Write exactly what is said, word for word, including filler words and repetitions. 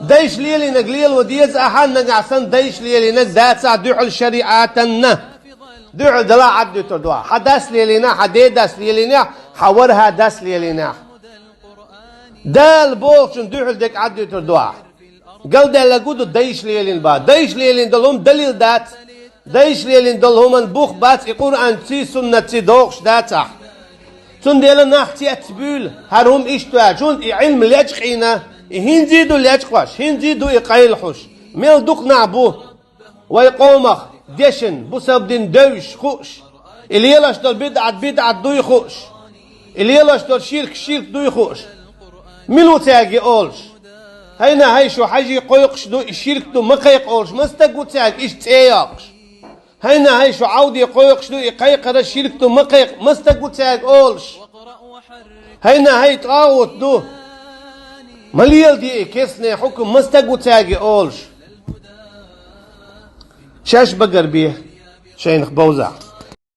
Дайша лелийнарг лело деза ахьа, нагахь санна дайша лелийнарг дацахь дуьхьал шариӀатанна. Дуьхьал Далла Ӏаддуьтур ду ахь. Хьан дас лелийнехь, хьан ден дас лелийнехь, хьан ворхӀе дас лелийнехь. Дала бохучун дуьхьал дерг Ӏаддуьтур ду ахь. Галдаьлларг хӀун ду, дайша лелийна бах. Дайша лелийна долу хӀума далил дац. Дайша лелийна долу хӀуманна бух бац, и Къуръанций, суннатций догӀуш дацахь. Цундела нах цецбуьйлу, хӀара хӀума иштта ваьлча, хӀунда и Ӏилма лечкъийна, и хӀинца а ду лечкъош, хӀинца а ду и къайлахьуш. Мел дукха нах бу вай къомах дешна, бусалба дин девзаш хууш, и лелош долу бидӀат бидӀат дуй хууш, и лелош долу ширк ширк дуй хууш. Мила ву цаьрга и олуш? ХӀайна хӀай шу хьажий кхойкхуш ду, и ширк ду, ма кхайкха олуш, ма стаг ву цаьрга иштта цӀе йоккхуш? ХӀайна хӀай шу Ӏавде кхойкхуш ду, и кхайкхара ширк ду, ма кхайкха, ма стаг ву цаьрга олуш? ХӀайна хӀай тӀагӀут ду, ма леладе и кестане хьукам, ма стаг ву цаьрга и олуш? Шаьш багарбе шайнах бовзахь.